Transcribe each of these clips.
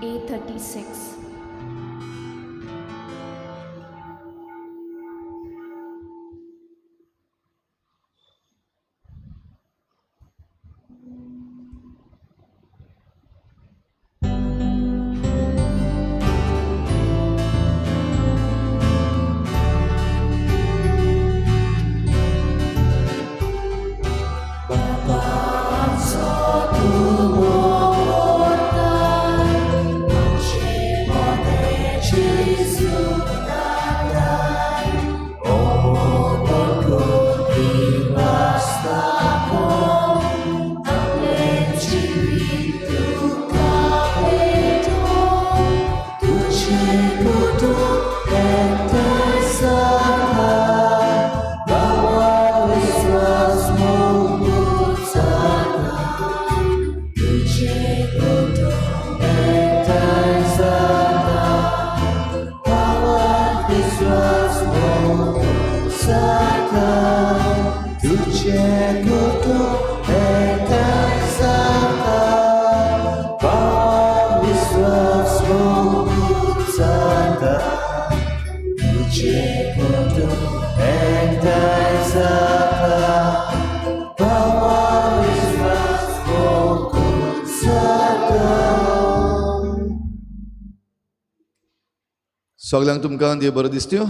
A36. सगल्यांक तुमकां देव बरो दिसत्यो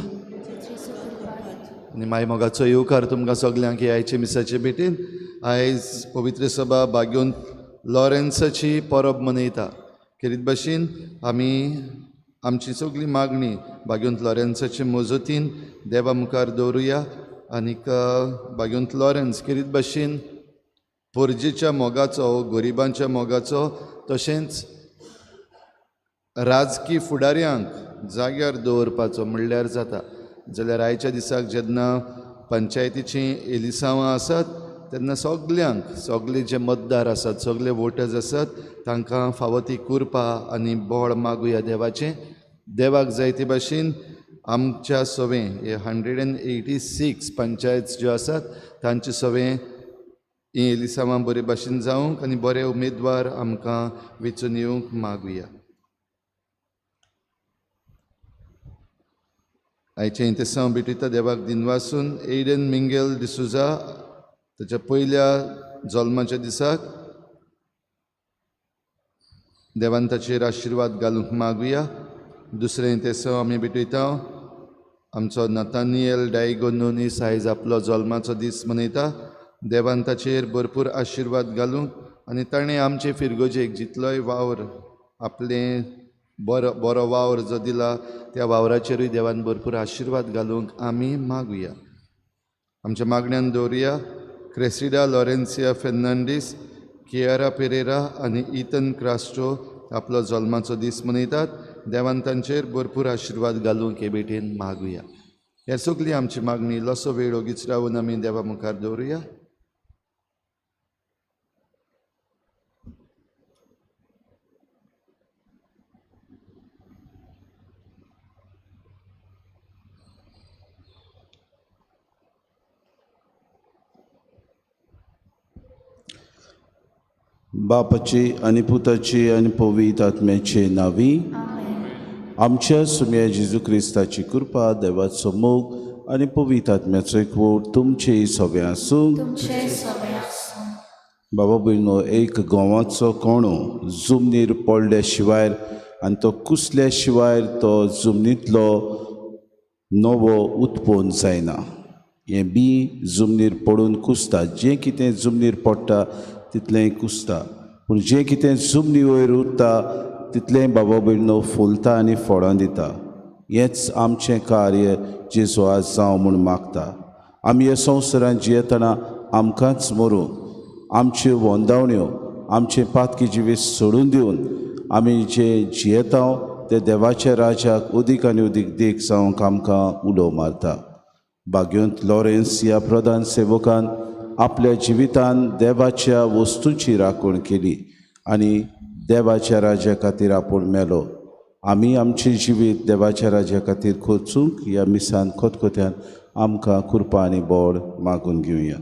आनी माय मोगाचो येवकार तुमकां सगल्यांक हे आयचे मिसाचे भेटेन. आयज पवित्र सभा बाग्योन लॉरेन्साची परब मनयता. खेरीत भाशेन आमी आमची सगळी मागणी बाग्योंत लॉरेन्साचे मजतीन देवा मुखार दवरुया. आनीक बाग्योंत लॉरेन्स खेरीत भाशेन पोरजेच्या मोगाचो, गरिबांच्या मोगाचो, तशेंच राजकी फुडाऱ्यांक जाग्यार दवरपाचो म्हणल्यार जाता. जाल्यार आयच्या दिसाक जेन्ना पंचायतीचीं एलिसांवां आसात तेन्ना सगल्यांक, सगळे जे मतदार आसात, सगळे वोटर्स आसात तांकां फावो ती कृपा आनी बळ मागुया देवाचें. देवाक जाय ते भाशेन आमच्या सवें हे 186 पंचायत ज्यो आसात तांचे सवें ही एलिसांवां बरे भाशेन जावंक आनी बरे उमेदवार आमकां वेंचून येवंक मागुया. आयचें इंतेसांव भेटयता देवाक दिनवासून एडन मिंगेल डिसुजा ताच्या पयल्या जल्माच्या दिसाक देवान ताचेर आशिर्वाद घालूंक मागुया. दुसरें इंतेसांव आमी भेटयता आमचो नतानियल डायगो नोनीस आयज आपलो जल्माचो दीस मनयता. देवान ताचेर भरपूर आशिर्वाद घालूंक आनी ताणें आमचे फिरगोजेक जितलोय वावर आपलें बरो बरो वावर जो दिला त्या वावराचेरूय देवान भरपूर आशिर्वाद घालूंक आमी मागुया. आमच्या मागण्यान दवरुया क्रेसिडा लॉरेन्सिया फेर्नांडीस, कियारा पेरेरा आनी इथन क्रास्ट्रो आपलो जल्माचो दीस मनयतात. देवान तांचेर भरपूर आशिर्वाद घालूंक हे भेटेन मागुया. हे सगळी आमची मागणी इल्लोसो वेळ ओगीच रावन आमी देवा मुखार दवरुया. बापाची आनी पुताची आनी पवित्र आत्म्याचे नांवी आमच्या सुम्या जेजू क्रिस्ताची कृपा, देवाचो मोग आनी पवित्र आत्म्याचो एकवट तुमचे सगळें आसूं. बाबा भयणो, एक गोवाचो कोणो जमनीर पडल्या शिवाय आनी तो कुसल्या शिवाय तो जमनींतलो नवो उत्पन्न जायना. हें बी जमनीर पडून कुसता. जें कितें जमनीर पडटा तितलेंय कुसता, पूण जें कितें जमनी वयर उरता तितलेंय बाबा भयणो फुलता आनी फळां दिता. हेंच आमचें कार्य जेजू आज जावं म्हूण मागता. आमी ह्या संवसारांत जियेतना आमकांच मरूंक, आमच्यो वंदावण्यो, आमचें पातकी जिवीत सोडून दिवन आमी जे जियेता ते देवाच्या राजाक अदीक आनी अदीक देख जावंक आमकां उलो मारता. बाग्योंत लॉरेन्स ह्या प्रधान सेवकान आपल्या जिवितान देवाच्या वस्तूची राखण केली आनी देवाच्या राज्या खातीर आपूण मेलो. आमी आमचें जिवीत देवाच्या राज्या खातीर खर्चूंक ह्या मिसान खतखत्यान आमकां कृपा आनी बळ मागून घेवया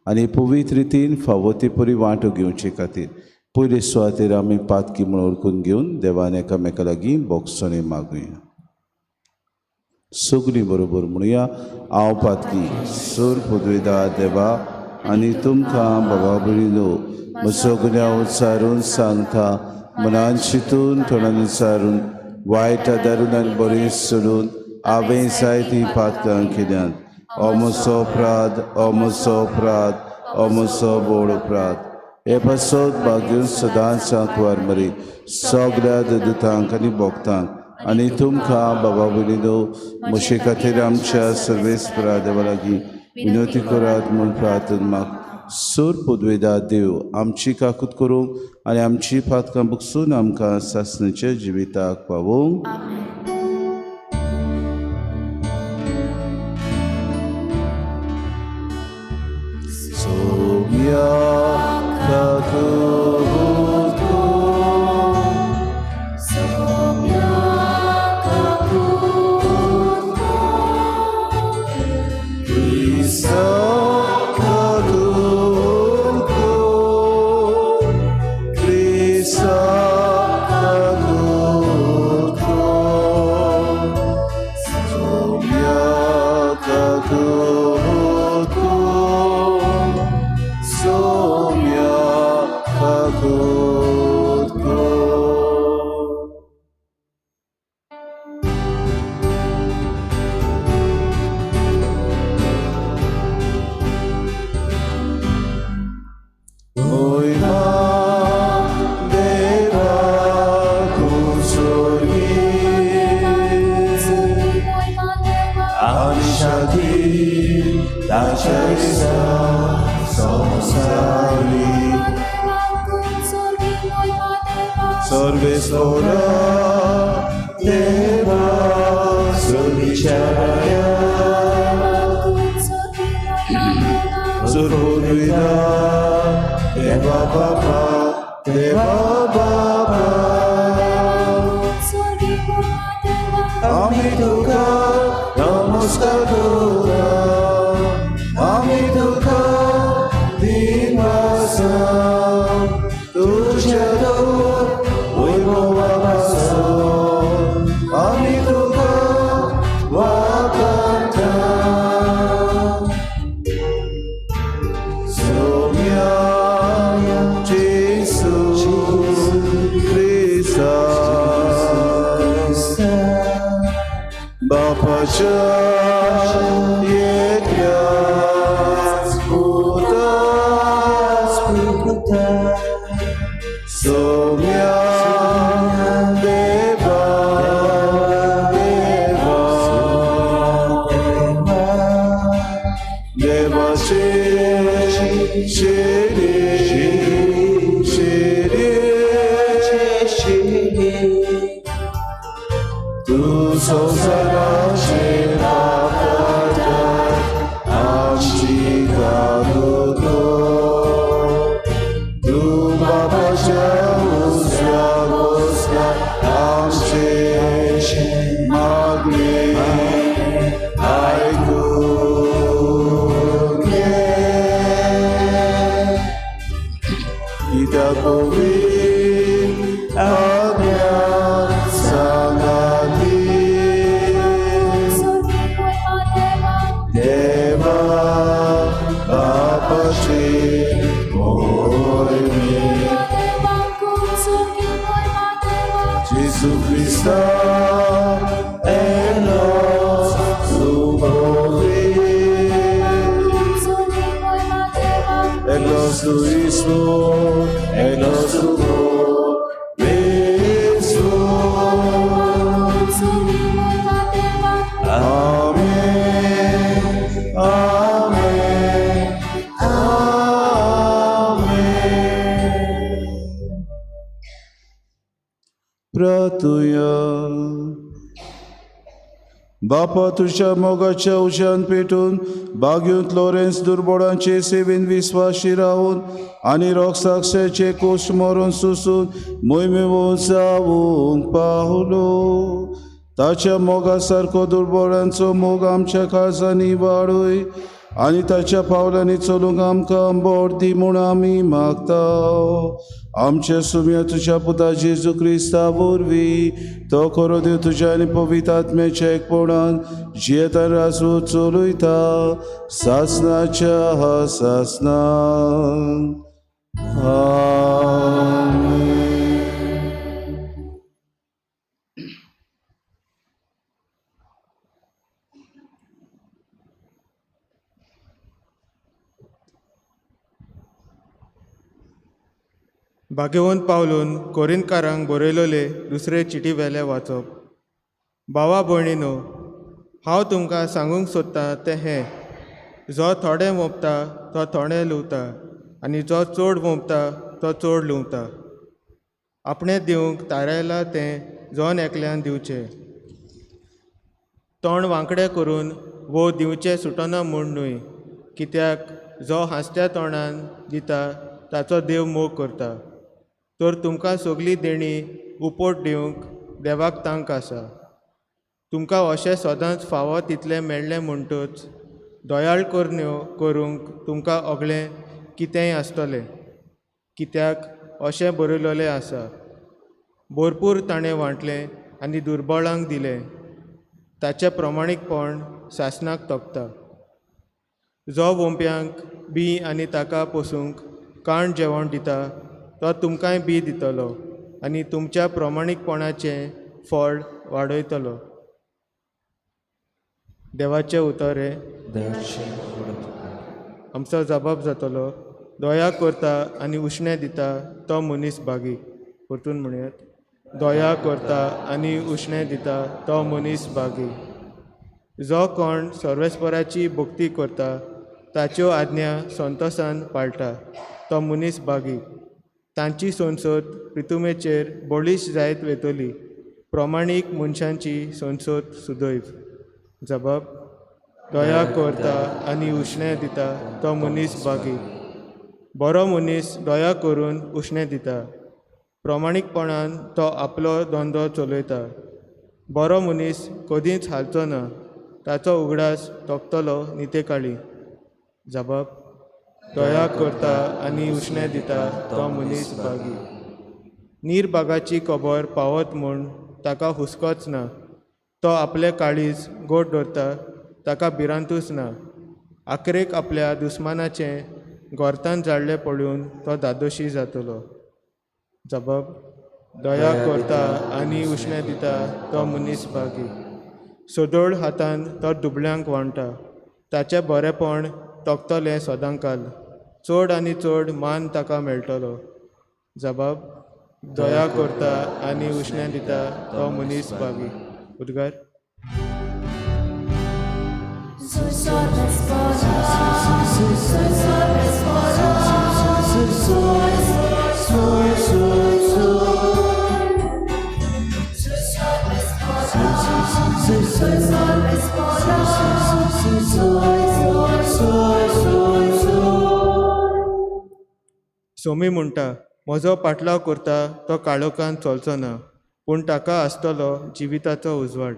आनी पवित्र रितीन फावो ते परी वांटो घेवचे खातीर पयले सुवातेर आमी पातकी म्हूण ओळखून घेवन देवान एकामेका लागीं बोगसणें मागुया. सगळीं बरोबर म्हणुया, हांव पातकी सोर पुदवेदा देवा आनी तुमकां बाबा भयणीनो म्हजो गुन्यांव उच्चारून सांगता, मनान चिंतून तोंडान उच्चारून वायट आदारून आनी बरें सोडून हांवें जायतीं पातकां केल्यांत. हो म्हजो अपराध, हो म्हजो अपराध, हो म्हजो व्हड अपराध. हे पासत भाग्यून सदांच सांकवार मरी सगळ्या दुतांक आनी भोगतांक आनी तुमकां बाबा भयणीनो म्हजे खातीर आमच्या सर्वेस्परा देवा लागीं विनवती करात म्हूण प्रार्थना माग. सोर पुदवेदा देव आमची काकूत करूंक आनी आमची पातकां बुकसून आमकां सासणाच्या जिविताक पावोवंक. सोम्या काकूत बापा तुज्या मोगाच्या उज्यान पेटून बागयूंत लॉरेन्स दुर्बोडांचे सेवेन विस्वाशी रावून आनी रोगसाक्षाचे कोश मरून सुसून मोहिमेवो जावंक पावलो. ताच्या मोगा सारको दुर्बोडांचो मोग आमच्या काळजांनी वाडय आनी ताच्या पावलांनी चलूंक आमकां बोड दी म्हूण आमी मागता. आमच्या सुम्या तुज्या पुता जेजू क्रिस्ता वरवीं तो खरो देव तुज्या आनी पवित्र आत्म्याच्या एकपणान जियेता राजू चलयता सासनाच्या सासनान. आमेन. भाग्यवंत पावलून कोरिंतकारांक बरयलोले दुसरे चिटी वेले वाचप. भावा भयणीनो, हांव तुमकां सांगूंक सोदतां तें हें, जो थोडें वोंपता तो थोडें लुवता आनी जो चड वोंपता तो चड लुवता. आपणें दिवंक थारायलां तें जण एकल्यान दिवचें. तोंड वांकडें करून वो दिवचें सुटना म्हूण न्हय, कित्याक जो हांसत्या तोंडान दिता ताचो देव मोग करता. तर तुमकां सगळीं देणीं उपोट दिवंक देवाक तांक आसा. तुमकां अशें सदांच फावो तितलें मेळ्ळें म्हणटच दयाळ करण्यो करूंक तुमकां अगळें कितेंय आसतलें, कित्याक अशें बरयलोलें आसा, भरपूर ताणें वांटलें आनी दुर्बळांक दिलें, ताचें प्रमाणीकपण सासणाक तोपता. जो वोंप्यांक बी आनी ताका पोसूंक काण जेवण दिता तो तुमकांय बी दितलो आनी तुमच्या प्रमाणीकपणाचें फळ वाडयतलो. देवाचें उतर हें. आमचो जबाब जातलो, दया करता आनी उश्णें दिता तो मनीस भागी. परतून म्हणयात, दया करता आनी उश्णें दिता तो मनीस भागी. जो कोण सर्वेस्पराची भक्ती करता ताच्यो आज्ञा संतोसान पाळटा तो मनीस भागी. तांची संसद प्रितुमेचेर बळीश जायत वेतली, प्रमाणीक मनशांची संसद सुदैव. जबाब, दया करता आनी उश्णें दिता तो मनीस भागी. बरो मनीस दया करून उश्णें दिता, प्रमाणीकपणान तो आपलो धंदो चलयता. बरो मनीस कदींच हालचो ना, ताचो उगडास तोपतलो नितेकाळी. जबाब, दया करता आनी उश्णें दिता तो मनीस भागी. निर्भागाची खबर पावत म्हूण ताका हुस्कोच ना, तो आपलें काळीज गोड दवरता, ताका भिरांतूच ना. आखरेक आपल्या दुस्मानाचें गोर्तान जाळ्ळें पळोवन तो धादोशी जातलो. जबाब, दया करता आनी उश्णें दिता तो मनीस भागी. सदळ हातान तो दुबळ्यांक वांटा, ताचें बरेंपण तोखतलें सदांकाल, चड आनी चड मान ताका मेळटलो. जबाब, दया करता आनी उश्णें दिता तो मनीस भागी. उद्गार. सोमी म्हणटा, म्हजो पाटलाव करता तो काळोखान चलचो ना, पूण ताका आसतलो जिविताचो उजवाड.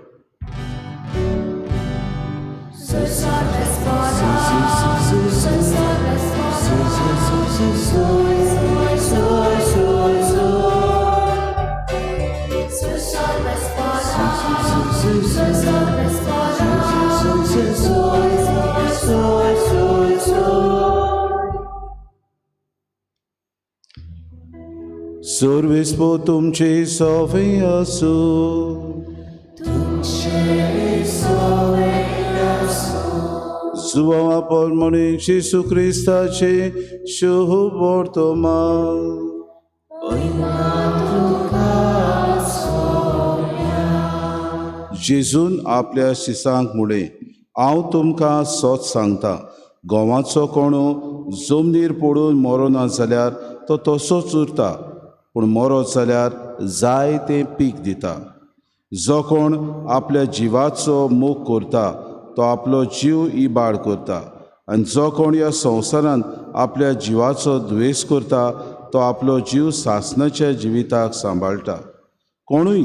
सर्वेस्पो तुमचे सवे आसूं. जुवांवा परमणी जेजू क्रिस्ताचे शुभ वर्तमान. जेजून आपल्या शिसांक म्हळें, हांव तुमकां सत सांगता, गोवाचो कोणो जमनीर पडून मरोना जाल्यार तो तसोच उरता, पूण मरत जाल्यार जाय तें पीक दिता. जो कोण आपल्या जिवाचो मोग करता तो आपलो जीव इबाड करता, आनी जो कोण ह्या संवसारांत आपल्या जिवाचो द्वेस करता तो आपलो जीव सासणाच्या जिविताक सांबाळटा. कोणूय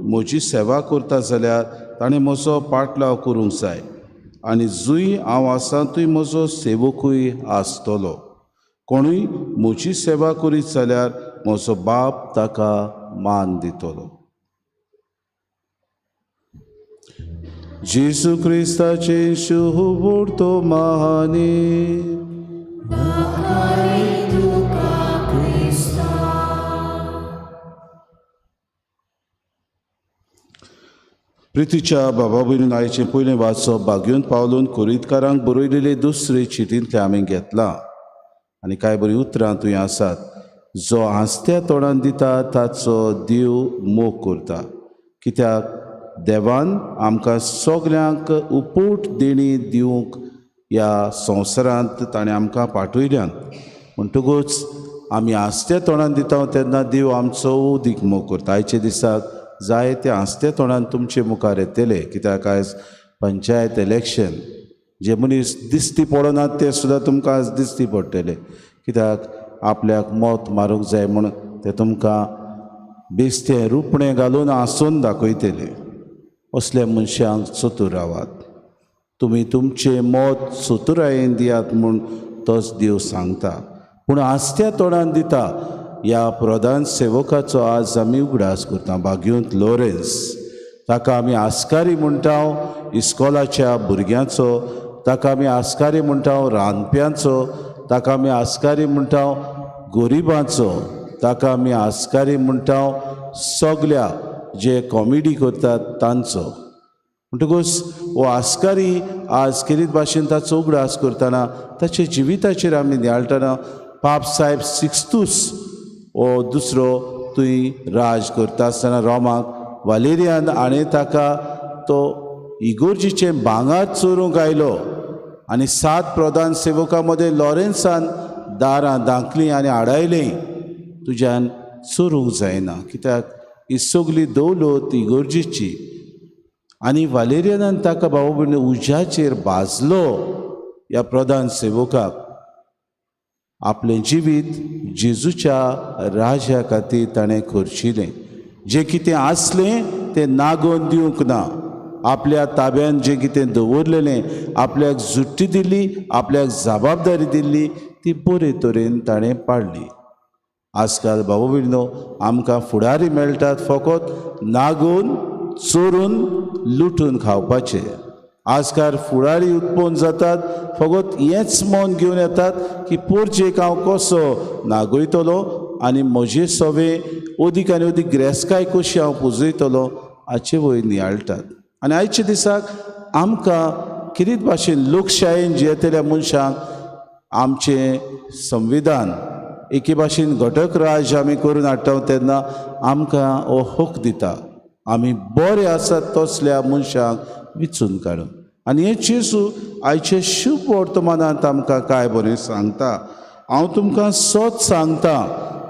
म्हजी सेवा करता जाल्यार ताणें म्हजो पाटलाव करूंक जाय, आनी जंय हांव आसा थंय म्हजो सेवकूय आसतलो. कोणूय म्हजी सेवा करीत जाल्यार म्हजो बाप ताका मान दितलो. जेजू क्रिस्ताचे शुभ महानी. प्रितीच्या बाबा भयणीन आयचें पयलें वाचप बागयोन पावलून कोरितकारांक बरयलेले दुसरे चिटींतलें आमी घेतलां आनी कांय बरीं उतरां थंय आसात. जो हांसत्या तोंडान दिता ताचो देव मोग करता, कित्याक देवान आमकां सगल्यांक उपूट देणी दिवंक ह्या संवसारांत ताणें आमकां पाठयल्यान. म्हणटकूच आमी हांसत्या तोंडान दिता तेन्ना देव आमचो उदीक मोग करता. आयच्या दिसाक जायते हांसत्या तोंडान तुमचे मुखार येतले, कित्याक आयज पंचायत इलेक्शन, जे मनीस दिश्टी पडनात ते सुद्दां तुमकां आज दिश्टी पडटले, कित्याक आपल्याक मत मारूंक जाय म्हूण ते तुमकां बेस्तें रुपणें घालून हांसून दाखयतले. असल्या मनशांक चतूर रावात, तुमी तुमचें मत चतुरायेन दियात म्हूण तोच देव सांगता. पूण हांसत्या तोंडान दिता ह्या प्रधान सेवकाचो आज आमी उगडास करता, बागयोंत लोरेन्स. ताका आमी आस्कारी म्हणटा इस्कॉलाच्या भुरग्यांचो, ताका आमी आस्कारी म्हणटा रांदप्यांचो, ताका आमी आस्कारी म्हणटा गरिबांचो, ताका आमी आस्कारी म्हणटा सगल्या जे कॉमेडी करतात तांचो. म्हणटकूच हो आस्कारी आज खेरीत भाशेन ताचो उगडास करतना ताच्या जिविताचेर आमी नियाळटना पाप साहेब सिक्स्तूस हो दुसरो थंय राज करता आसतना रोमाक वालेरियान हाणें ताका तो इगोर्जीचें भांगर चोरूंक आयलो आनी 7 प्रधान सेवकां मदें लॉरेन्सान दारां धांकलीं आनी आडायलीं, तुज्यान चोरूंक जायना, कित्याक ही सगली दौलत इगोर्जीची. आनी वालेरियनान ताका भाव भयणी उज्याचेर भाजलो ह्या प्रधान सेवकाक. आपलें जिवीत जेजूच्या राजा खातीर ताणें खर्चिलें. जें कितें आसलें तें नागोवन दिवंक ना, आपल्या ताब्यान जें कितें दवरलेलें, आपल्याक जुट्टी दिल्ली, आपल्याक जबाबदारी दिल्ली, ती बरे तरेन ताणें पाडली. आजकाल भाव भयणीनो आमकां फुडारी मेळटात फकत नागोवन चोरून लुटून खावपाचें. आजकाल फुडारी उत्पन्न जातात फकत हेंच मन घेवन येतात की पोरचेक हांव कसो नागयतलो आनी म्हजे सवे अदीक आनी अदीक ग्रेसकाय कशी हांव पुजयतलो हाचे वयर नियाळटात. आनी आयच्या दिसाक आमकां खेरीत भाशेन लोकशायेन जियेतल्या मनशांक आमचें संविधान एके भाशेन घटक राज्य आमी करून हाडटा तेन्ना आमकां हो हक दिता आमी बरे आसात तसल्या मनशांक विचून काडून. आनी हें जेजू आयचे शुभ वर्तमानांत आमकां कांय बरें सांगता. हांव तुमकां सत सांगता,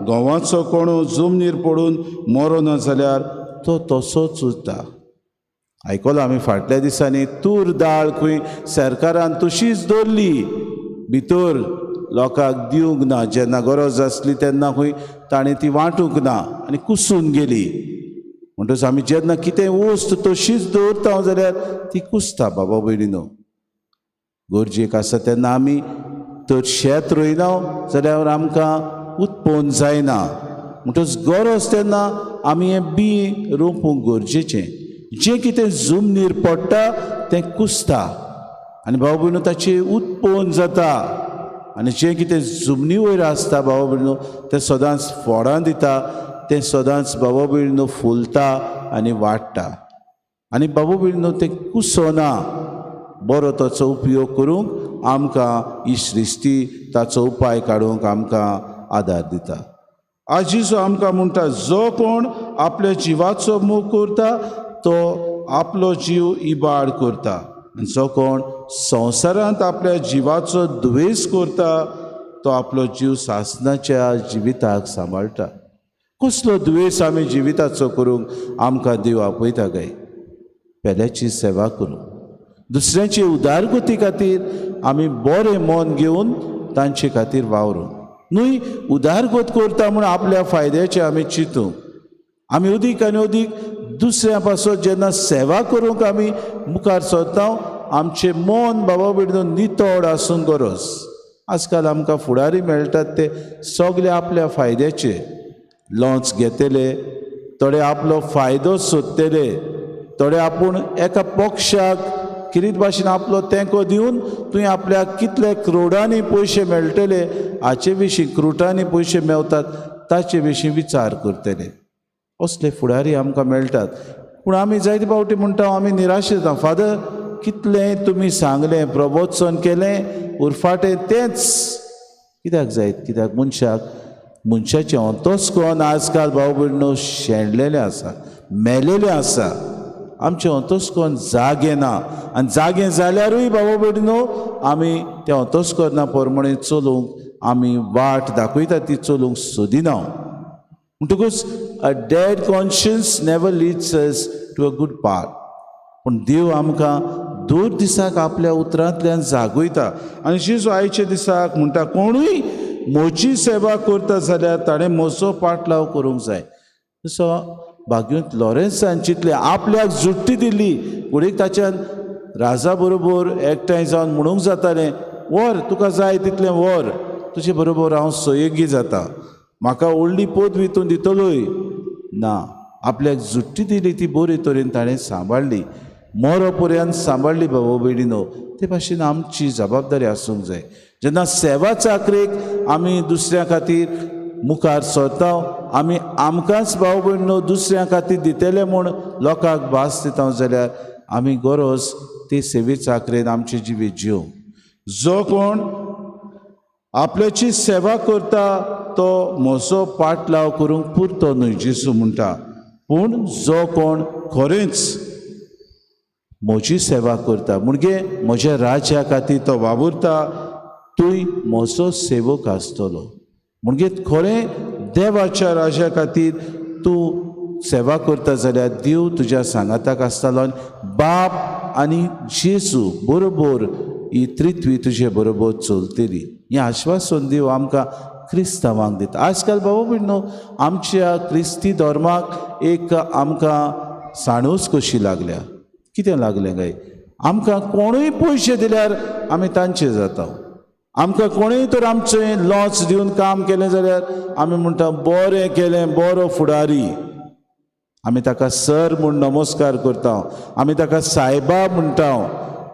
गंवाचो कोणो जमनीर पडून मरोना जाल्यार तो तसोच उरता. आयकलो आमी फाटल्या दिसांनी तूर दाळ खंय सरकारान तशीच दवरली, भितर लोकांक दिवंक ना, जेन्ना गरज आसली तेन्ना खंय ताणें ती वांटूंक ना आनी कुसून गेली. म्हणटकच आमी जेन्ना कितें वस्त तशीच दवरता जाल्यार ती कुसता. बाबा भयणीनो, गरजेक आसा तेन्ना आमी तर शेत रोयना जाल्यार आमकां उत्पन्न जायना. म्हणटकच गरज तेन्ना आमी हें बी रोवपूंक गरजेचें. जें कितें जमनीर पडटा तें कुसता आनी भाव भयणो ताचें उत्पन्न जाता. आनी जें कितें जमनी वयर आसता भाव भयणो तें सदांच फळां दिता, तें सदांच बाबा भयणो फुलता आनी वाडटा आनी बाबा भयणो तें कुसना. बरो ताचो उपयोग करूंक आमकां ही सृश्टी ताचो उपाय काडूंक आमकां आदार दिता. आज जेजू आमकां म्हणटा, जो कोण आपल्या जिवाचो मोग करता तो आपलो जीव इबाड करता, आनी जो कोण संवसारांत आपल्या जिवाचो दुवेस करता तो आपलो जीव सासनाच्या जिविताक सांबाळटा. कसलो दुवेस आमी जिविताचो करूंक आमकां देव आपयता काय? पेल्याची सेवा करूंक, दुसऱ्यांचे उदारगती खातीर आमी बरें मन घेवन तांचे खातीर वावरूंक न्हय. उदारगत करता म्हूण आपल्या फायद्याचें आमी चिंतूंक, आमी अदीक आनी अदीक दुसऱ्या पासत जेन्ना सेवा करूंक आमी मुखार सरता आमचें मन बाबा भयणीनो नितळ आसूंक गरज. आजकाल आमकां फुडारी मेळटात ते सगळे आपल्या फायद्याचे. लॉन्च घेतले, थोडे आपलो फायदो सोदतले, थोडे आपूण एका पक्षाक किरीत भाशेन आपलो तेंको दिवन तुवें आपल्याक कितले क्रोडांनी पयशे मेळटले हाचे विशीं, क्रुटांनी पयशे मेवतात ताचे विशीं विचार करतले. असले फुडारी आमकां मेळटात. पूण आमी जायते फावटी म्हणटा, आमी निराश जाता. फादर, कितलें तुमी सांगलें, प्रबोधन केलें, उरफाटें तेंच कित्याक जायत? कित्याक मनशाक मनशाचें अंतस्करण आजकाल भाव भयणो शेणलेलें आसा, मेलेलें आसा. आमचें अंतस्करण जागें ना, आनी जागें जाल्यारूय बाबा भयणो आमी त्या अंतस्करणा प्रमाणे चलूंक, आमी वाट दाखयता ती चलूंक सोदिना. म्हणटकूच a dead conscience never leads us to a good path. पूण देव आमकां दर दिसाक आपल्या उतरांतल्यान जागयता. आनी जेजू आयच्या दिसाक म्हणटा, कोणूय म्हजी सेवा करता जाल्यार ताणें म्हजो पाटलाव करूंक जाय. जसो भाग्यवंत लॉरेन्सान चिंतलें, आपल्याक जुट्टी दिली, घडयेक ताच्यान राजा बरोबर एकठांय जावन म्हणूंक जातालें, व्हर, तुका जाय तितलें व्हर, तुजे बरोबर हांव सहयोगी जाता, म्हाका व्हडली पदवी तूं दितलोय. ना, आपल्याक जुट्टी दिली ती बरे तरेन ताणें सांबाळ्ळी, मरो पर्यंत सांबाळ्ळी. बाबा भयणीनो, ते भाशेन आमची जबाबदारी आसूंक जाय. जेन्ना सेवा चाकरेक आमी दुसऱ्या खातीर मुखार सरता, आमी आमकांच भाव भयणो दुसऱ्या खातीर दितले म्हूण लोकांक भास दिता जाल्यार आमी गरज ती सेवे चाकरेन आमचें जिवीत जिवंक. जो कोण आपल्याची सेवा करता तो म्हजो पाटलाव करूंक पुरतो न्हय, जेजू म्हणटा. पूण जो कोण खरेंच म्हजी सेवा करता, म्हणजे म्हज्या राज्या खातीर तो वावुरता, तूंय म्हजो सेवक आसतलो. म्हणजे खरें देवाच्या राज्या खातीर तूं सेवा करता जाल्यार देव तुज्या सांगाताक आसतालो आनी बाप आनी जेजू बरोबर ही त्रित्वी तुजे बरोबर चलतली. हें आश्वासन देव आमकां क्रिस्तांवांक दिता. आजकाल बाबा भयणो, आमच्या क्रिस्ती धर्माक एक आमकां साणूस कशी लागल्या. कितें लागलें काय? आमकां कोणूय पयशे दिल्यार आमी तांचे जाता. आमकां कोणूय तर आमचें लॉस दिवन काम केलें जाल्यार आमी म्हणटा, बरें केलें, बरो फुडारी. आमी ताका सर म्हूण नमस्कार करता, आमी ताका सायबा म्हणटा,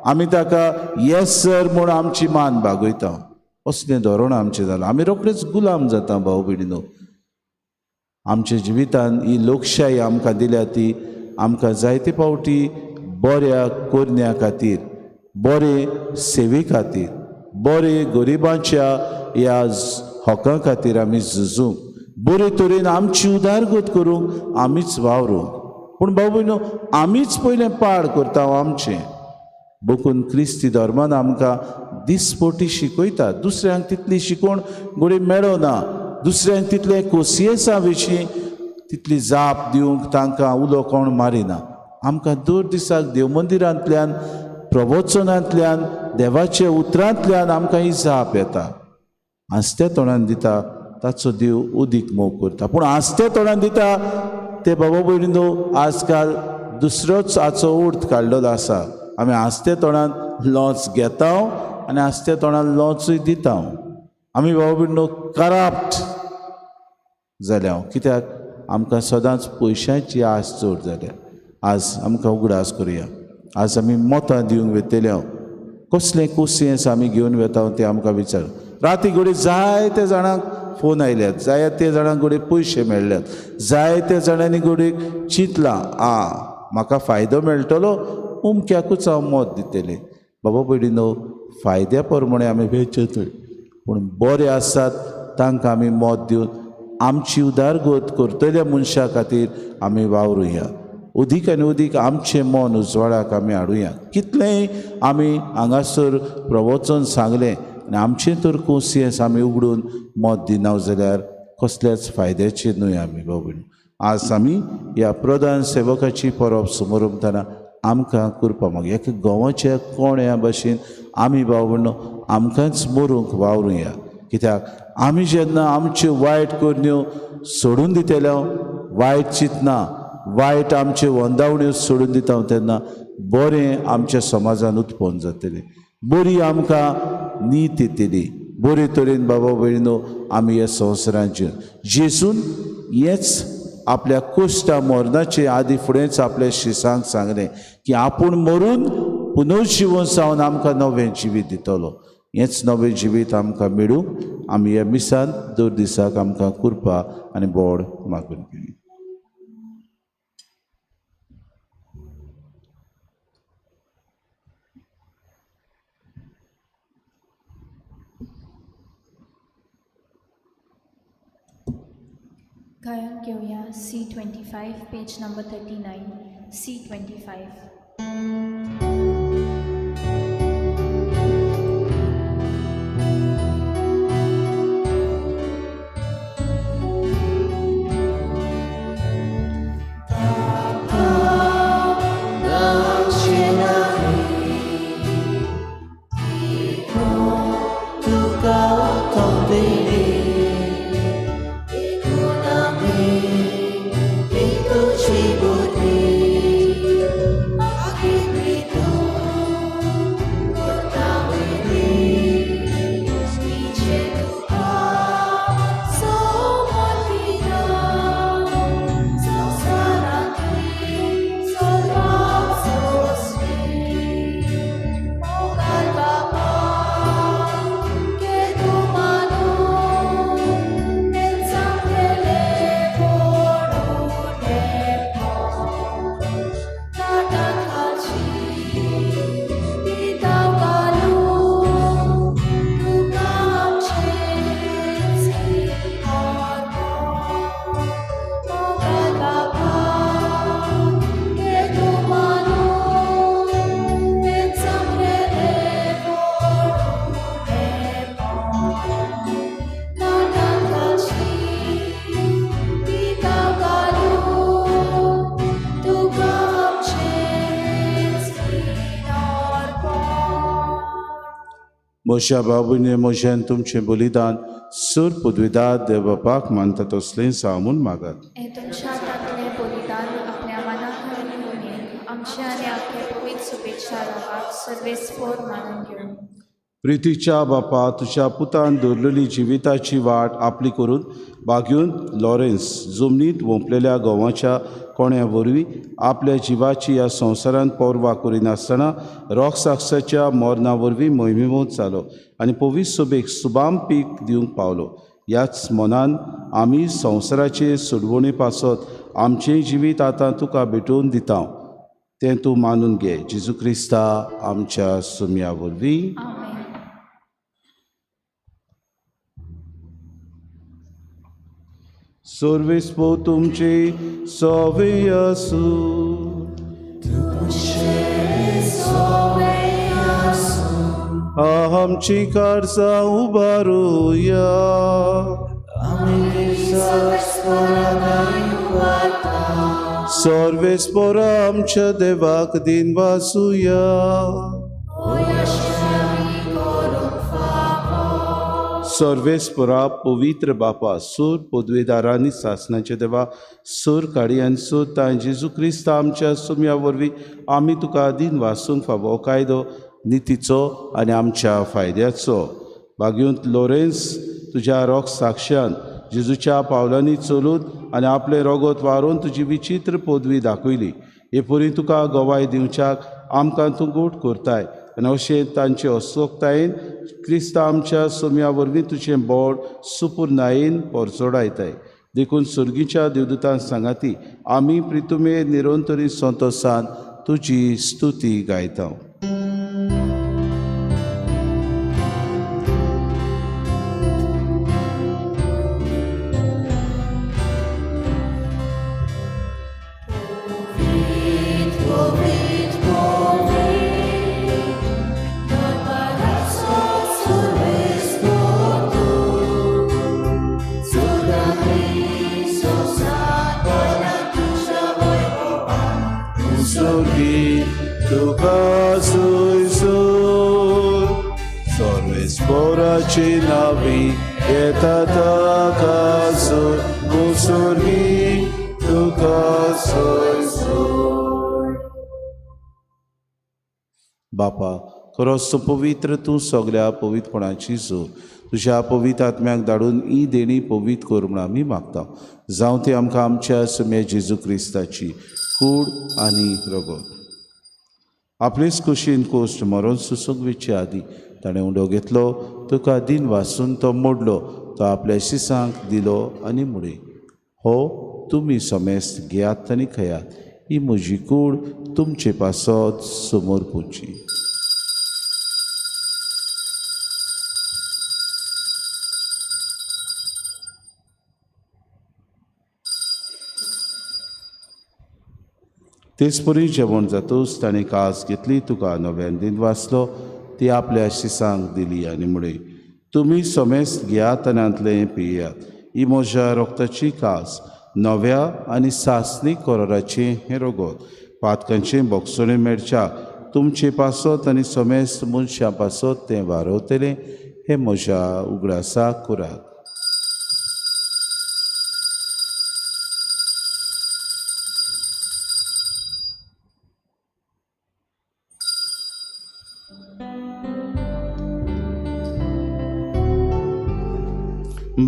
आमी ताका येस सर म्हूण आमची मान बागयता. असलें धोरण आमचें जालां. आमी रोखडेच गुलाम जाता. भाव भयणीनो, आमच्या जिवितान ही लोकशाही आमकां दिल्या ती आमकां जायते फावटी बऱ्या करण्या खातीर, बरे सेवे खातीर, बरे गरिबांच्या ह्या हकां खातीर आमी झुजूंक, बरे तरेन आमची उदारगत करूंक आमीच वावरूंक. पूण भाव भयणो, आमीच पयलें पाड करता आमचें. बकून क्रिस्ती धर्मान आमकां दिसपटी शिकयता. दुसऱ्यांक तितली शिकवण घडये मेळना, दुसऱ्यांक तितलें कोसियेसा विशीं तितली जाप दिवंक तांकां उलो कोण मारिना. आमकां दर दिसाक देवमंदिरांतल्यान, प्रवचनांतल्यान, देवाच्या उतरांतल्यान आमकां ही जाप येता. हांसत्या तोंडान दिता ताचो देव उदीक मोग करता. पूण हांसत्या तोंडान दिता ते बाबा भयणीनो, आजकाल दुसरोच हाचो अर्थ काडलेलो आसा. आमी हांसत्या तोंडान लॉस घेता आनी हांसत्या तोंडान लॉसूय दिता. आमी बाबा भयणीनो करप्ट जाल्या. कित्याक आमकां सदांच पयशांची आस चड जाल्या. आज आमकां उगडास करुया, आज आमी मतां दिवंक वतले, कसलें कोसियेंस आमी घेवन वेता तें आमकां विचार. राती घडये जायते जाणांक फोन आयल्यात, जायते जाणांक घडये पयशे मेळ्ळ्यात, जायते जाणांनी घडये चिंतलां, आ म्हाका फायदो मेळटलो, उमक्याकूच हांव मत दितलें. बाबा भयणीनो, फायद्या प्रमाणे आमी वेचतय, पूण बरे आसात तांकां आमी मत दिवन आमची उदारगत करतल्या मनशा खातीर आमी वावरुया. उदीक आनी उदीक आमचें मन उजवाडाक आमी हाडुया. कितलेंय आमी हांगासर प्रवचन सांगलें आनी आमचें तर कोसियेंस आमी उगडून मत दिना जाल्यार कसल्याच फायद्याचें न्हय आमी. बाबा, आज आमी ह्या प्रधान सेवकाची परब समरंभतना आमकां करपा मागीर एका गोवाच्या कोण्या भशेन आमी भाव आमकांच मरूंक वावरुया. कित्याक आमी जेन्ना आमच्यो वायट करण्यो सोडून दितले, वायट चिंतना, वायट आमच्यो वंदावण्यो सोडून दिता, तेन्ना बरें आमच्या समाजान उत्पन्न जातलें, बरी आमकां नीत येतली. बरे तरेन बाबा भयणीनो आमी ह्या संवसारांत जेसून हेंच आपल्या कुश्टा मरणाचे आदी फुडेंच आपल्या शिसांक सांगलें की आपूण मरून पुनर्जिवन जावन आमकां नवें जिवीत दितलो. हेंच नवें जिवीत आमकां मेळूंक आमी ह्या मिसान दर दिसाक आमकां कृपा आनी बोड मागून घेवया. गायन घेवया C25, page number 39, C25. म्हज्या बाबूने म्हज्यान तुमचें बलिदान सूर पदवीदार देव बापाक मानता तसलें जावं म्हूण मागात. हें तुमच्या हातांतलें बलिदान आपल्या मनाक आनी मनेक आमचे आनी आपले पवित्र शुभेच्छा रावाक सर्वेस्पोर मानून घेवं. प्रितीच्या बापा, तुज्या पुतान दवरलेली जिविताची वाट आपली करून बागेवन लॉरेन्स जमनींत वोंपलेल्या गंवाच्या कोण्या वरवीं आपल्या जिवाची ह्या संवसारांत पर्वा करिनासतना रोखसाक्षाच्या मरणा वरवीं मोहिमेवंत जालो आनी पवित्र सभेक सुबाम पीक दिवंक पावलो. ह्याच मनान आमी संवसाराचे सोडवणे पासत आमचें जिवीत आतां तुका भेटोवन दिता, तें तूं मानून घे. जेजू क्रिस्ता आमच्या सुम्या वरवीं. आमेन. सर्वेस्पो तुमचे सवे आसूं. आमची कारसां उबारुया. सर्वेस्पोर आमच्या देवाक दिन वासुया. सर्वेस्परा पवित्र बापा, सूर पदवेदारांनी सासणाचे देवा, सूर काडयान सूर तांय जेजू क्रिस्त आमच्या सुम्या वरवीं आमी तुका दिन वासूंक फावो कायदो नितीचो आनी आमच्या फायद्याचो. बागेवंत लॉरेन्स तुज्या रोग साक्षान जेजूच्या पावलांनी चलून आनी आपलें रोगत वारोवन तुजी विचित्र पदवी दाखयली. हे परी तुका गवाय दिवच्याक आमकां तूं गोट करताय आनी अशें तांचे अस्वस्थतायेन क्रिस्ता आमच्या सोम्या वरवीं तुजें बोड सुपुर्नायेन परचोडायताय. देखून सर्गीच्या देवदूतान सांगाती आमी प्रितुमे निरंतरी संतोसान तुजी स्तुती गायता. तुका सुयसूर सर्वेस्पोराची नावी येता ताका मुसुर्गी तुका सुयसूर. बापा, खरोच तूं पवित्र, तूं सगल्या पवित्रपणाची जोर. तुज्या पवित्र आत्म्याक धाडून ही देणी पवित्र कर म्हूण आमी मागता. जावं ती आमकां आमच्या सुम्या जेजू क्रिस्ताची कूड आनी रगत. आपलेच कुशीन कोश्ट मरोन सुसूंक वेचे आदी ताणें उंडो घेतलो, तुका दिन वासून तो मोडलो, तो आपल्या शिसांक दिलो आनी म्हळें, हो तुमी समेस्त घेयात आनी खयात, ही म्हजी कूड तुमचे पासत समोर पुची. तेचपरी जेवण जातूच ताणें कास घेतली, तुका नव्यान दिन वाचलो, ती आपल्या शिसांक दिली आनी म्हळें, तुमी समेस्त घेयात आनी हांतलें पियात, ही म्हज्या रोगताची कास, नव्या आनी सासणी कराराचें हें रगत, पातकांचें बोगसणें मेळच्या तुमचे पासत आनी समेस्त मनशां पासत तें वारवतलें, हें म्हज्या उगडासाक करात.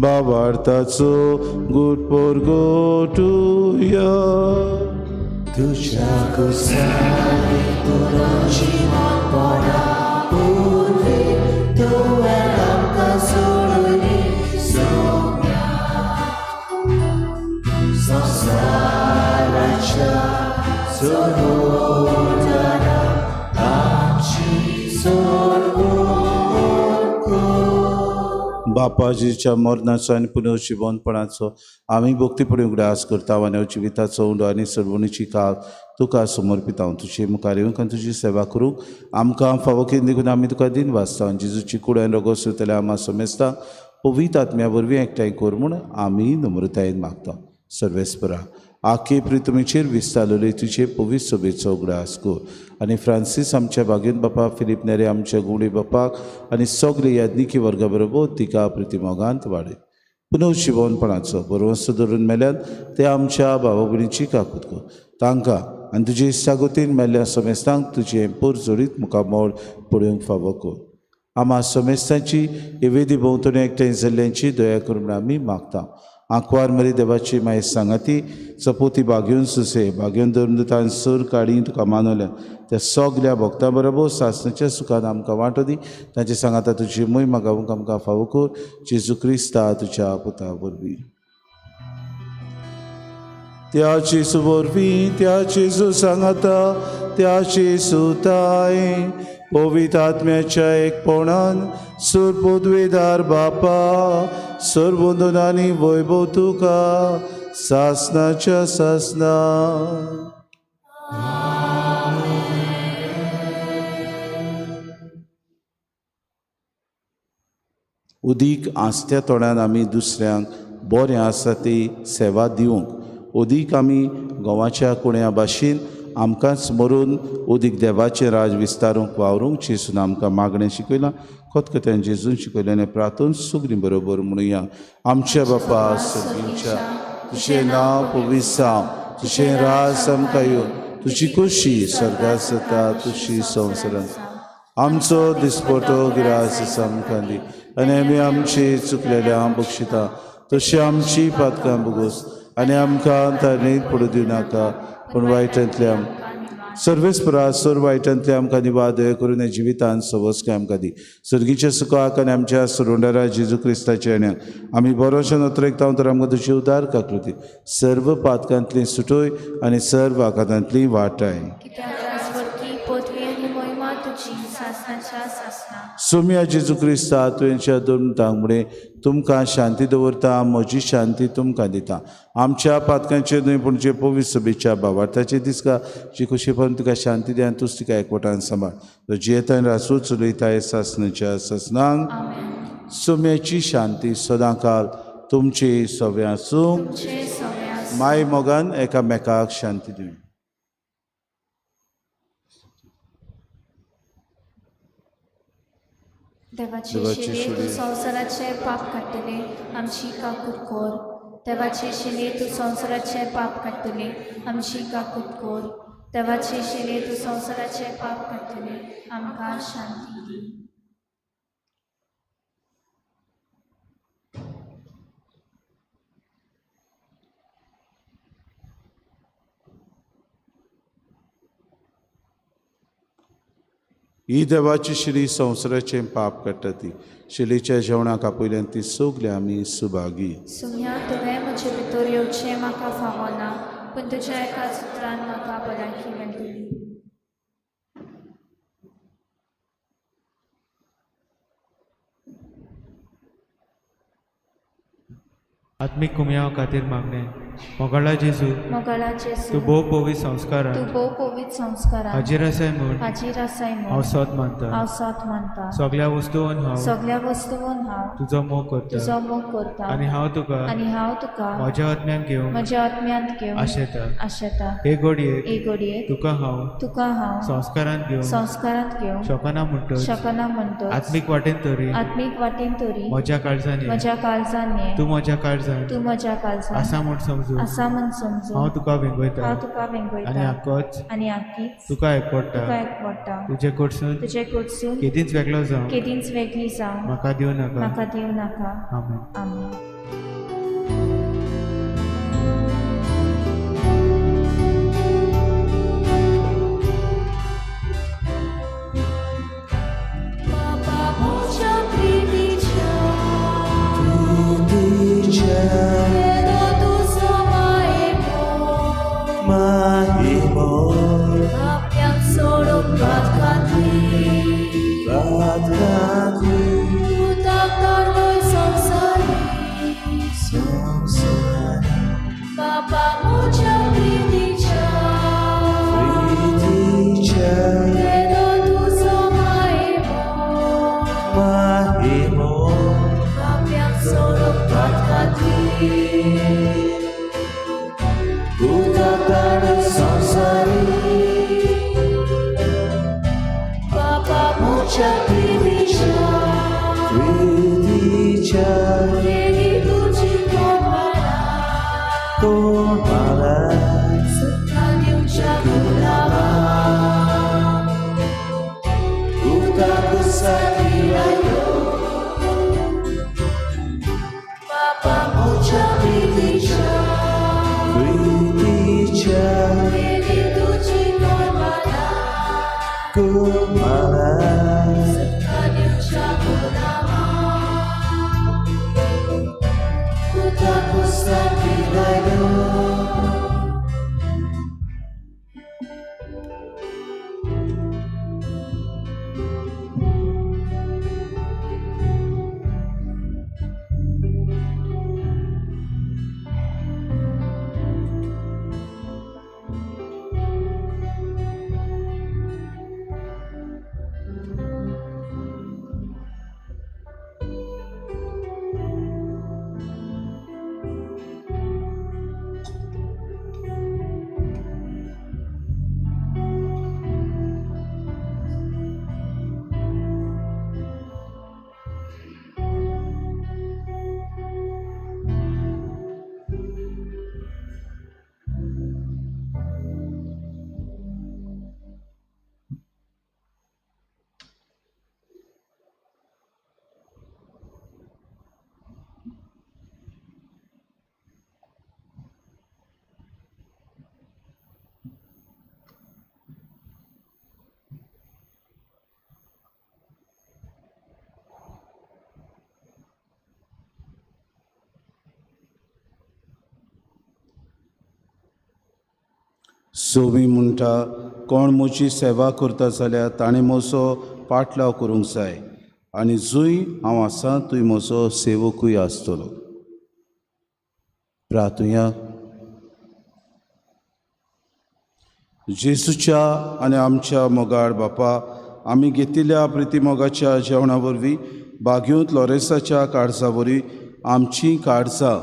बाबार्थाचो गुड पोरगोटुया. तुझ्या कुसांनी तुजी पडा पूर्वी तुवें आमकां सोडली सोम्या संवसाराच्या सोडून आमची सोडवणूक. बापाजीच्या मरणाचो आनी पुनर्जिवनपणाचो आमी भक्तीपणी उगडास करता आनी जिविताचो उंडो आनी सरवणीची काळ तुका समर्पिता. तुजे मुखार येवंक आनी तुजी सेवा करूंक आमकां फावो केली देखून आमी तुका दिन वाचता. आनी जेजूची कूड आनी रगत सोदतल्या आमा समेस्ता पवित्र आत्म्या वरवीं एकठांय कर म्हूण आमी नम्रतायेन मागता. सर्वेस्परा आखे प्रितमीचेर विस्तारलेले तुजे पवित्र सभेचो उगडास कर आनी फ्रांसीस आमच्या बागेन बापा, फिलीप नेरे आमच्या गुंडी बापाक आनी सगळे याज्ञिकी वर्गा बरोबर तिका प्रितिमोगांत वाडय. पुनर्जिवनपणाचो बरवंस धरून मेल्यान ते आमच्या भावा भयणीची काकूत कर. तांकां आनी तुजे इश्टागतीन मेल्ल्या समेस्तांक तुजें पोर जोडीत मुखामळ पळोवंक फावो कर. आमा समेस्तांची हे वेदी भोंवतणी एकठांय जाल्ल्यांची दया कर म्हूण आमी मागता. आंकवार मरी देवाची माय सांगाती चपोती बागेवन सुसे बागेवन धरून सूर काडी तुका मानवल्या त्या सगल्या भक्तां बरोबर सासणाच्या सुखान आमकां वांटो दी. तांचे सांगाता तुजी मोहिमा गावूंक आमकां फावो कर. जेजू क्रिस्ता तुज्या पुता वरवीं. त्या जेजू वरवीं, त्या जेजू सांगाता, त्या जेजू ताय पवित्र आत्म्याच्या एकपणान सुरपुदवेदार बापा सर्वंदनानी वैभव तुका सासनाच्या सासना. उदीक आसत्या तोंडान आमी दुसऱ्यांक बरें आसा ती सेवा दिवंक, उदीक आमी गोवाच्या कुण्या भाशेन आमकांच मरून उदीक देवाचें राज विस्तारूंक वावरूंक जेजून आमकां मागणें शिकयलां. खतखत्यान जेजून शिकयलें आनी प्रार्थून सुगरी बरोबर म्हणुया. आमच्या बापा सर्गीच्या, तुजें नांव पवित्र जावं, तुजें राज आमकां येवं, तुजी खोशी स्वर्गात जाता तशी संवसारांत. आमचो दिसपटो गिरास आमकां दी आनी आमी आमची चुकलेल्या बक्षिता तशी आमची पातकां भोगोस आनी आमकां ताणें पडूं दिवं नाका पूण वायटांतल्या सर्वेस्परा सोर वायटांतल्या आमकां निवाद दया करून ह्या जिवितान सवस्काय आमकां दी. सर्गीच्या सुखाक आनी आमच्या सुरुंडारा जेजू क्रिस्ताच्या येण्याक आमी बरोशा नोत्रेकता तर आमकां तुजी उदार काकृती सर्व पातकांतली सुटोय आनी सर्व आघातांतली वाटाय. सोम्या जेजू क्रिस्ता तुवेंच्या दोन मुळे तुमकां शांती दवरता, म्हजी शांती तुमकां दिता. आमच्या पातकांचेर न्हय पूण जे पवित्र सभेच्या भावार्थाचे दिसका जी खोशेपण तुका शांती दी आनी तूच तिका एकवटान सांबाळ. तो जियेता आनी रासूच चलयता सासनाच्या सासनांक. सोम्याची शांती सदांकाल तुमचे सगळें आसूं. माय मोगान एकामेकाक शांती दिवं. देवाचे शिले तूं संवसाराचें पाप काडटले, आमची काकूत कर. देवाचे शिले तूं संवसाराचें पाप काडटले, आमची काकूत कर. देवाचे शिले तूं संवसाराचें पाप काडटले, आमकां शांती दी. ही देवाची शिरी संवसाराचें पाप काडटा ती शिलीच्या जेवणाक आपयल्यान ती सगळीं आमी सुभागी. सुम्या तुवें म्हजे भितर येवचें म्हाका फावना, पूण तुज्या एका सुत्रान म्हाका भलायकी मेळटली. आत्मीक कुमयाव खातीर मागणें. मोगाळा जेजू, मोगाळा जेजू, तूं भोव पवित्र संस्कारान तूं भोव पवित्र संस्कारान हाजीर आसाय म्हूण हाजीर आसाय म्हूण हांव सत मानता. हांव सत मानता. सगळ्या वस्तून हांव सगळ्या वस्तून हांव तुजो मोग करता तुजो मोग करता आनी हांव तुका आनी हांव तुका म्हज्या आत्म्यान घेवन म्हज्या आत्म्यांत घेवन आशेता. आशेता. हे घडयेक हे घडयेक तुका हांव तुका हांव संस्कारान घेवन संस्कारांत घेवन शकना म्हणटच शकना म्हणटच आत्मीक वाटेन तरी आत्मीक वाटेन तरी म्हज्या काळजान ये. म्हज्या काळजान ये. तूं म्हज्या काळजान तूं म्हज्या काळजान आसा म्हूण समजून आसा म्हूण समजून हांव तुका वेंगयता हांव तुका आनी वेंगयता आकोच आनी आकीच तुका एकवडटा. तुका एकवडटा. तुजे कडसून तुजे कडसून केदींच वेगळो जावं केदींच वेगळी जावं म्हाका दिवं नाका. म्हाका दिवं नाका. आमेन. आमेन. बाबा म्हज्या प्रितीच्या येदो तुजो मायेमोग आपल्याक सोडूंक वाट घातली पुताक धाडलोय संवसारी. बाबा म्हज्या प्रितीच्या येदो तुजो मायेमोग आपल्याक सोडूंक वाट घातली बाबा म्हज्या प्रितीच्या येदी तुजी कोण मला सुखा दिवच्या गुलाबा बाबा म्हज्या प्रितीच्या येदी तुजी कोण मला सुखा दिवच्या गुलाबा सोमी म्हणटा, कोण म्हजी सेवा करता जाल्यार ताणें म्हजो पाटलाव करूंक जाय आनी जंय हांव आसा थंय म्हजो सेवकूय आसतलो. प्रार्थुया. जेजूच्या आनी आमच्या मोगाळ बापा, आमी घेतिल्ल्या प्रितीमोगाच्या जेवणा वरवीं बागयोंत लॉरेन्साच्या काळजा वरवीं आमचीं काळजां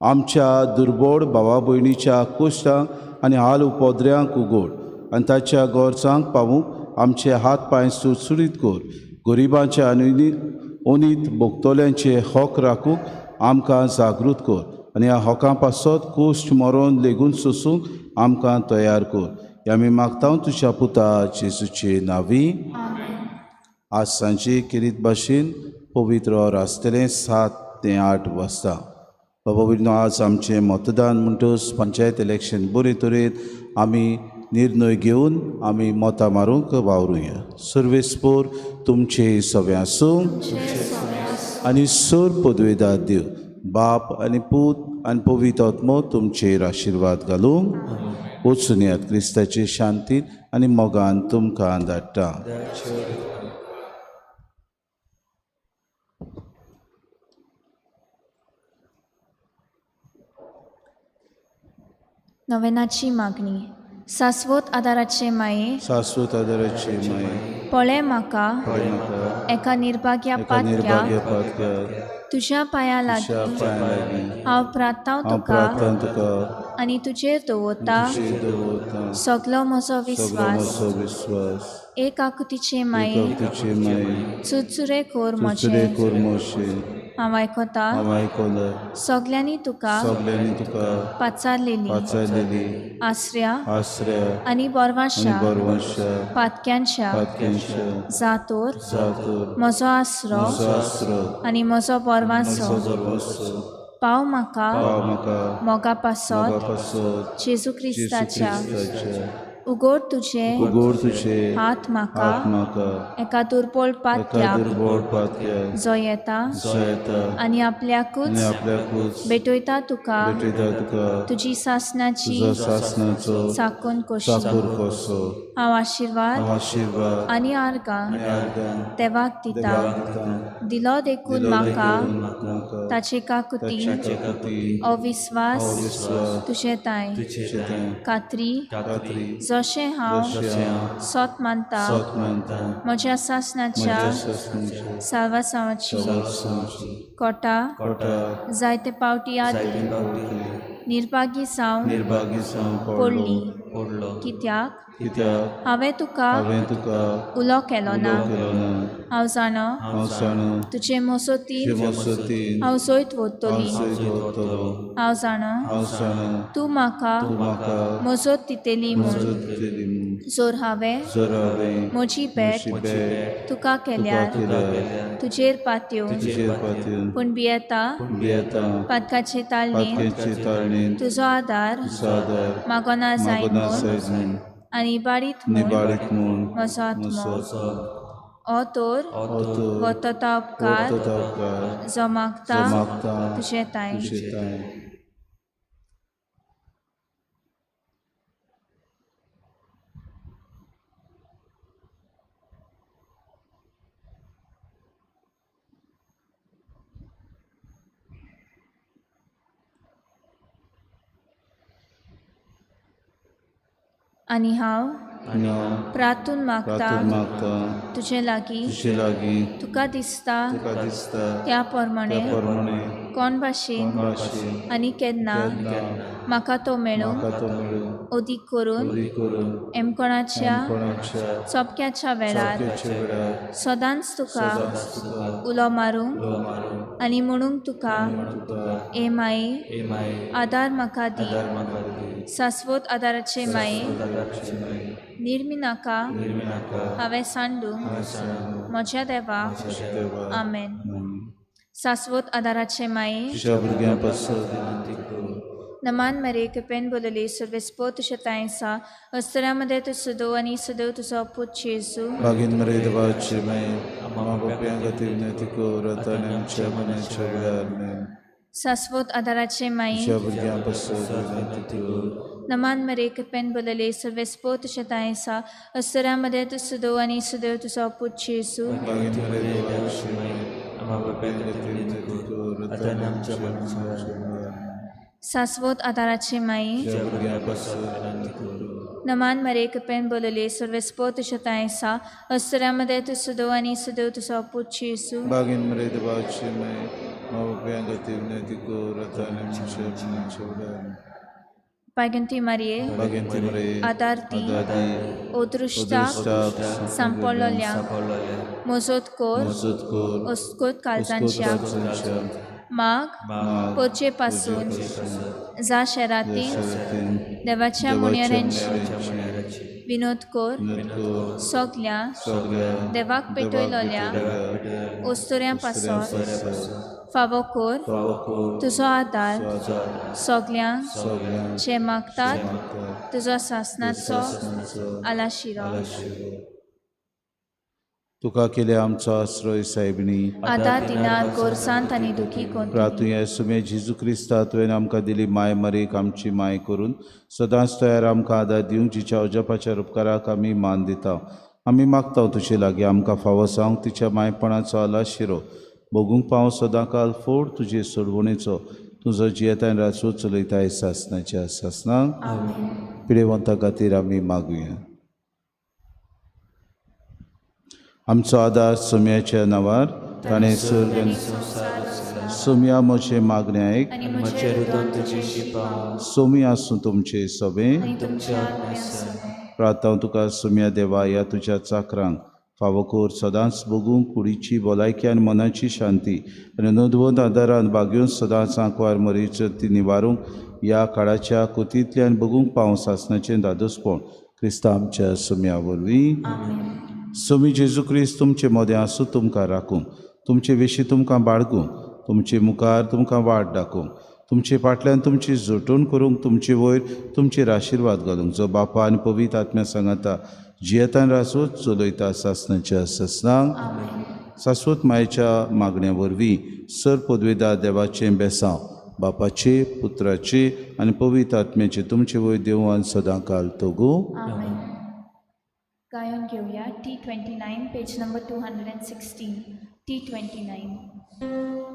आमच्या दुर्बोड भावा भयणीच्या कोश्टांक आनी हाल उपद्र्यांक उगोड आनी ताच्या गरजांक पावूंक आमचे हात पांय सुटसुटीत कर. गरिबांचे आनी ओनीत भोगतल्यांचे हक राखूंक आमकां जागृत कर आनी ह्या हकां पासत कोश्ट मरोन लेगून सोसूंक आमकां तयार कर. हे आमी मागता तुज्या पुता जेजूचे नांवी. आज सांजे केरीत भाशेन पवित्र ऑर आसतलें 7 ते 8 वाजता. बाबा भयणीनो, आज आमचें मतदान म्हणटच पंचायत इलेक्शन बरे तरेन आमी निर्णय घेवन आमी मतां मारूंक वावरुया. सर्वेस्पोर तुमचे सगळें आसूं आनी सर पदवेदार देव बाप आनी पूत आनी पवित्र आत्मो तुमचेर आशिर्वाद घालूंक. वचून यात क्रिस्ताचे शांतीन आनी मोगान तुमकां धाडटा. नवेनाची मागणी. सास्वत आदाराचे माये, सास्वत आदाराचे माये, पळय म्हाका पळय म्हाका एका निर्भाग्या एका निर्भाग्या पातक्याक पातक्याक तुज्या पांया तुज्या लागीं पांयां लागीं हांव प्रार्थांव हांव तुका प्रार्थना तुका आनी तुजेर दवरता तुजेर दवरता सगलो म्हजो सगलो विस्वास. म्हजो विस्वास. एक आकुतीचे माये, तुचे माये, चुरचुरे कोर चुरचुरे म्हजे, कोर मोशे, हांव आयकता हांव आयकलो सगल्यांनी तुका सगल्यांनी तुका पाचारलेली पाचारलेली आसऱ्या आसऱ्या आनी आनी बोरवांशा बरवंशा पातक्यांच्या पातक्यांच्या जातोर जातोर म्हजो आसरो म्हजो आसरो आनी म्हजो बोरवांसो म्हजो बरवंसो पाव म्हाका पाव म्हाका मोगा पासत मोगा पासत जेजू जेजू क्रिस्ताच्या. क्रिस्ताच्या. उगड तुजे उगड तुजे हात म्हाका हात म्हाका एका दुर्बळ एका पातक्याक दुर्बळ पातक्याक जो येता जो येता आनी आपल्याकूच आनी आपल्याकूच भेटयता तुका भेटयता तुका तुजी सासनाची तुजो सासनाचो चाकून कोशी. चाकूर कसो. हांव आशिर्वाद हांव आशिर्वाद आनी आर्गां आनी आर्गां देवाक दिता. देवाक दिता. दिलो देखून दिलो म्हाका देखून म्हाका ताचे काकुती ताचे काकुती अविस्वास अविस्वास तुजे तांय तुजे तांय खात्री खात्री जशें हांव जशें हांव सोत मानता सोत मानता म्हज्या सासनाच्या म्हज्या सासनाच्या साल्वासांवाची साल्वासांवाची कोटा कोटा जायते पावटी आदी निर्भागी जावन निर्भागी जावन पडली पडलो कित्याक कित्याक हांवें तुका हांवें तुका उलो केलो ना. उलो केलो ना. हांव जाणा हांव जाणा तुजे मसोतीन तुजे मसतीन हांव जैत हांव वतली. जैत वतलो. हांव जाणा हांव जाणा तूं म्हाका तूं म्हाका मजत दितली म्हूण. मजत दितली म्हूण. जर हांवें जर हांवें म्हजी भेट म्हजी भेट तुका तुका केल्यार केल्यार तुजेर पातयेवन तुजेर पातयेवन पूण भियेता भियेता पातकाचे ताळणेन पातकेचे ताळणेन तुजो आदार तुजो आदार मागोना जाय मागोना म्हूण जाय म्हूण आनी बारीत म्हूण निबाडीत म्हूण म्हजो आत्मो म्हजो हो तर हो तर हो तता उपकार हो तता उपकार जो मागता जो मागता तुजे तांय. तुजे तांय. आनी हांव आनी हांव प्रार्थून मागता प्रार्थून मागता तुजे लागीं तुजे लागीं तुका दिसता तुका दिसता त्या प्रमाणे त्या प्रमाणे कोण भाशेन भाशेन आनी केन्ना केन्ना म्हाका तो मेळूं म्हाका तो मेळूं अदीक करून अदीक करून एमकोणाच्या कोणाच्या चोपक्याच्या वेळार चोपक्याच्या वेळार सदांच तुका सदांच तुका उलो मारूंक उलो मारूंक आनी म्हणूंक तुका तुका ए माये आदार म्हाका दी. सास्वत आदाराचे माये, निर्मिनाका हांवें सांडूंक म्हज्या देवा. देवा. आमेन. सास्वत आदाराचे माये, तुज्या भुरग्यां पासत विनंती कर. नमान मरे कृपेन बोलले सर्वेस्पो तुझ्या तांयसा अस्तरामध्ये तूं सदो आनी सदैव तुजो पूत जेजू. बागीन मरे देवाचे माये, आम्हा पापयां खातीर विनंती कर आतां आनी आमच्या मरणाच्या वेळार. आमेन. सास्वत आदाराचे माये, तुज्या भुरग्यां पासत विनंती कर. नमान मरे कृपेन बोलले सर्वेस्पो तुझ्या तांयसा अस्तरामध्ये तूं सदो आनी सदैव तुजो पूत जेजू. बागीन मरे देवाचे माये, आम्हा पापयां खातीर विनंती कर आतां आनी आमच्या मरणाच्या वेळार. आमेन. सास्वत आदाराचे माये, तुज्या भुरग्यां पासत विनंती कर. नमान मरे कृपेन बोलले सर्वेस्पो तुझ्या तांयसा अस्तरामध्ये तूं सदो आनी सदैव तुजो पूत जेजू. बागीन मरे देवाचे माये, आम्हा पापयां खातीर विनंती कर आतां आनी आमच्या मरणाच्या वेळार. आमेन. पागंती मारये बागेंती मरे आदार दी आदार दी अदृश्टाक अदृश्टाक सांपडलोल्या मजत कर मजत कर अस्कोत काळजांच्या काळजांच्या माग माग पोरचे पासून जा शेराती शरातीन देवाच्या मुणयाऱ्यांची मुणयाऱ्यांची विनोद कर विनोद कर सगल्या सगल्या देवाक पेटयलोल्या पेटयलोल्या ओस्तोऱ्यां पासत पासत फावो कर फावो कर तुजो आदार तुजो आदार सगल्यांक सगल्यांक जे मागतात मागतात तुजो सासनाचो सासणाचो आलाशिरो. आलाशिरो. तुका केले आमचो आश्रय सायबिणी आतां दिनार गोरसांत आनी दुखी कोंतुनी. प्रातुया सुमे जेजू क्रिस्ता तुवें आमकां दिली माय मरीक आमची माय करून सदांच तयार आमकां आदार दिवंक जिच्या अजपाच्या उपकाराक आमी मान दिता. आमी मागता तुजे लागीं आमकां फावो जावंक तिच्या मायपणाचो आलाशिरो भोगूंक पावो सदांकाल फोड तुजे सोडवणेचो तुजो जियेतान राजू चलयताय सासनाच्या सासनाक. पिडेवंता खातीर आमी मागुया. आमचो आदार सोम्याच्या नांवार ताणें सर्ग आनी सोम्या म्हजें मागणें आयक आनी म्हजें रुदन तुजेशी पावो. सोमी आसूं तुमचे सभें. आनी तुमच्या आत्म्या. प्रार्थना तुका सोम्या देवा ह्या तुज्या चाकरांक फावो कर सदांच भोगूंक कुडीची भलायकी आनी मनाची शांती आनी नोंदवंत आदारान बागेवन सदांच आंकवार मरीचो ती निवारूंक ह्या काळाच्या कोतींतल्यान भोगूंक पावस सासनाचें दादोसपण क्रिस्ता आमच्या सोम्या वरवीं. सोमी जेजू क्रिस्त तुमचे मदें आसूं तुमकां राखूं तुमचे विशीं तुमकां बाळगूं तुमचे मुखार तुमकां वाट दाखोवंक तुमचे फाटल्यान तुमची जोटून करूंक तुमचे वयर तुमचेर आशिर्वाद घालूंक जो बापा आनी पवित्र आत्म्या सांगाता जियेतान रासोत चलयता सासनाच्या सासनाक. सासवत मायेच्या मागण्या वरवीं सर पदवेदार देवाचें बेसांव बापाचे पुत्राचे आनी पवित्र आत्म्याचे तुमचे वयर देवान सदां काल तगू. आमेन. गायन घेवया T 29, page number 216. T 29.